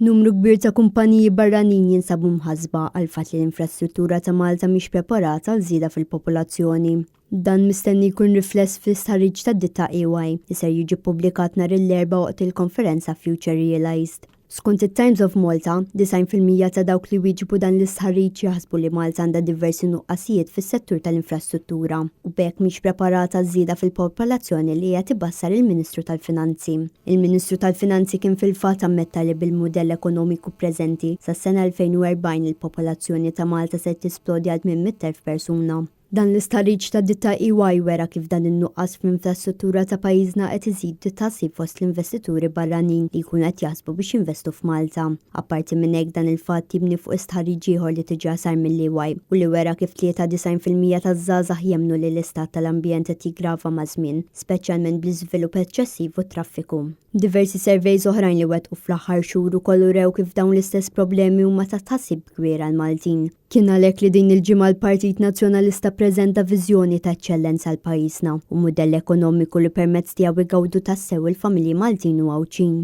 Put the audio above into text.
Numru kbir ta' kumpaniji barranin jinsabu mħassba għall-fatt li l-infrastruttura ta' Malta mhix preparata għal żieda fil-popolazzjoni. Dan mistenni jkun rifless fl-istħarriġ tad-ditta EY li ser jiġi ppubblikat nhar l-Erbgħa waqt il-konferenza Future Realised. Skont it-Times of Malta, 90% ta' dawk li wieġbu dan l-istħarriġ jaħsbu li Malta għandha diversi nuqqasijiet fis-settur tal-infrastruttura u b'hekk mhix preparata għaż-żieda fil-popolazzjoni li qiegħed ibassar il-Ministru tal-Finanzi. Il-Ministru tal-Finanzi kien fil-fatt ammetta li bil-mudell ekonomiku preżenti, sas-sena 2040 il-popolazzjoni ta' Malta ser tisplodi għal 800,000 persuna. Dan l-istħarriġ tad-ditta EY wera kif dan in-nuqqas fl-infrastruttura ta' pajjiżna qed iżid it-tħassib fost l-investituri barranin li jkunu qed jaħsbu biex jinvestu f'Malta. Apparti minn hekk dan il-fatt jibni fuq istħarriġ ieħor li diġà sar mill-EY u li wera kif 93% taż-żgħażagħ jemmnu li l-istat tal-ambjent qed jiggrava maż-żmien, speċjalment bl-iżvilupp eċċessiv u t-traffiku. Diversi surveys oħrajn li wettqu fl-aħħar xhur ukoll urew kif dawn l-istess problemi huma ta' tħassib kbir għall-Maltin. Kien għalhekk li din il-ġimgħa l-Partit Nazzjonalista ppreżenta viżjoni ta' eċċellenza għal pajjiżna u mudell ekonomiku li permezz tiegħu igawdu tassew il-familji Maltin u Għawdxin.